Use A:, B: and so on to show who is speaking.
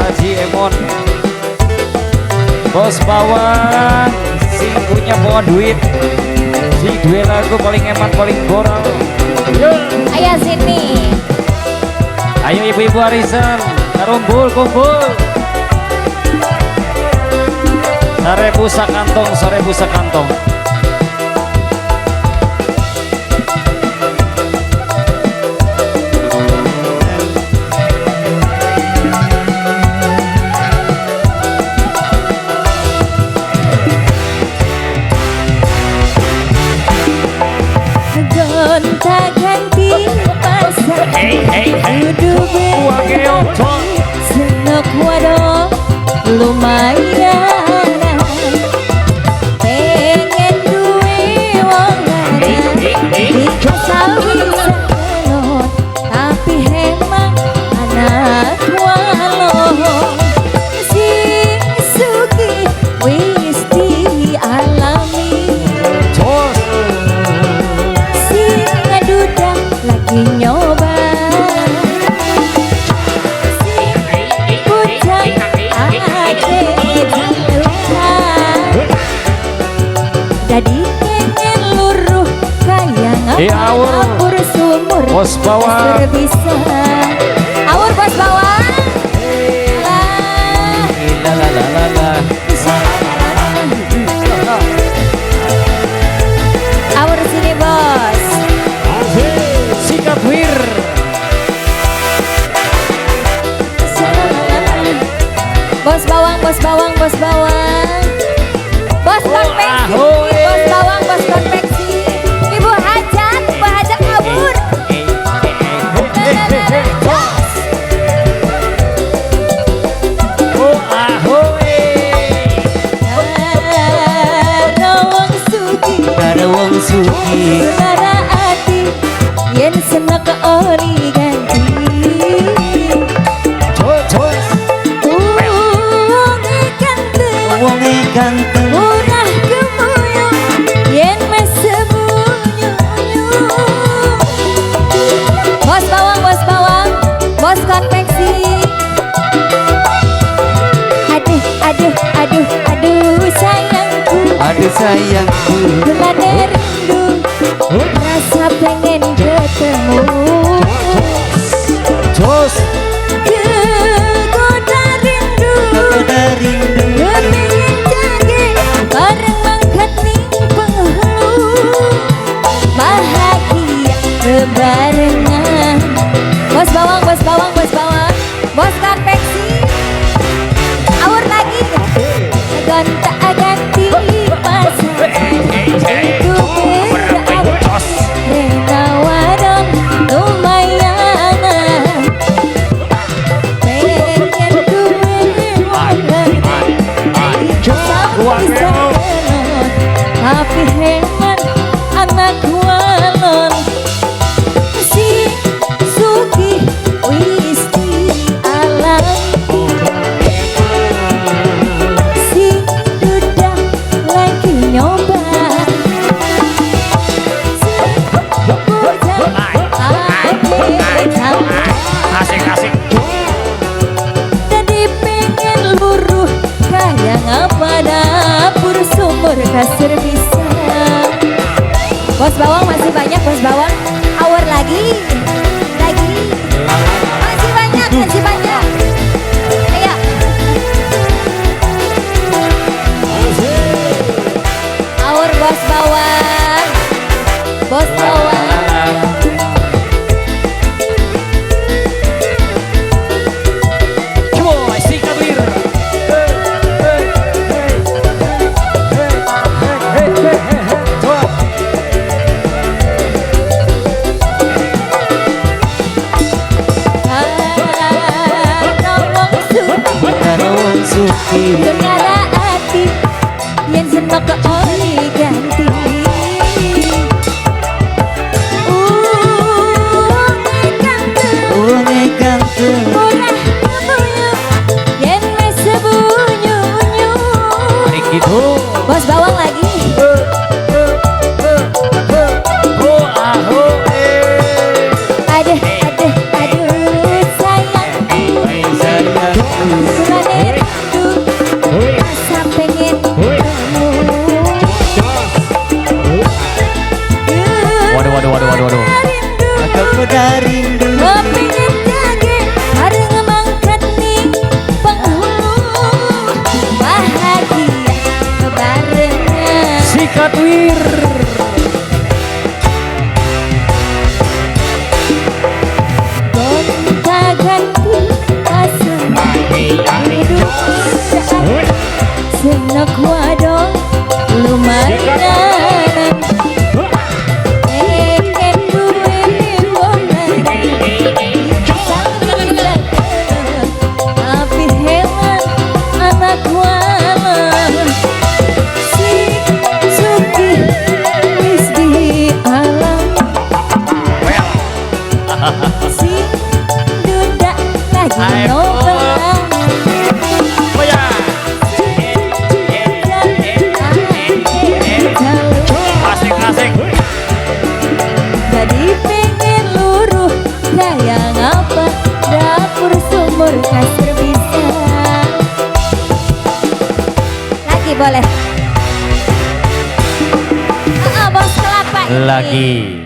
A: Haji Emon. Bos bawang sing punya bawa duit, sing duwe lagu paling eman paling boral.
B: Ayo sini.
A: Ayo ibu-ibu arisan, tarumbul kumpul. 1000 sakantong, 1000 sakantong.
B: Gonta-ganti pasang.
A: Hey hey hey.
B: Kudu senok wadon lumayan. Pengen duwe wong lanang dikasawis tapi emang anak walon sing sugih wis dialami. Sing ngaduda lagi nyoba. Jadi pengen luruh kaya ngapur sumur.
A: Bos bawang
B: bisa. Awur bos bawang.
A: La la la la la.
B: Awur sini bos.
A: Sikat wir.
B: Bos bawang, bos bawang, bos bawang. Bos konveksi, bos bawang, bos konveksi. Ibu hajat kabur. Karo wong sugih,
C: karo wong sugih.
B: Lara ati yen seneng ori ganti.
C: Wong ganteng,
B: murah gemuyung yen mes sebunyu. Bos bawang, bos bawang, bos konveksi. Aduh, aduh, aduh, aduh sayangku,
C: aduh sayangku.
B: Gelane rindu, rasa pengen ketemu.
A: Jos.
B: Kegoda rindu,
C: kegoda rindu.
B: Kepingin janji bareng mangkat ning penghulu. Bahagia bebarengan. Bos bawang, bos bawang, bos bawang, bos konveksi. Awur lagi. Gonta ganti pasang. Itu berarti rena wadon lumayan. Pengen duwe tapi hemat anak walon si sugih wis dialami. Si duda lagi nyoba. Si bujang
A: asik asik.
B: Tadi pengen luruh kaya ngapa dapur sumur kasur bisa. Bos bawang masih banyak, bos bawang. Awur lagi, lagi. Masih banyak, masih banyak. Ayo. Awur bos bawang, bos bawang. Lara ati yen senok ori ganti. Wonge ganteng,
C: wonge ganteng.
B: Murah gemuyung yen mes sebunyu-unyu. Bos bawang lagi. Aduh, aduh, aduh sayangku.
C: Sayangku.
A: Sikat wir.
B: Gonta-ganti pasangan Senok wadon lumayan pengen duwe wong tapi hewan anak walang sing sugih wis di alam sing duda lagi nyoba.
A: Asik asik.
B: Jadi pengen luruh kayak ngapa dapur sumur kasur bisa. Lagi boleh. Bos kelapa ini.
A: Lagi.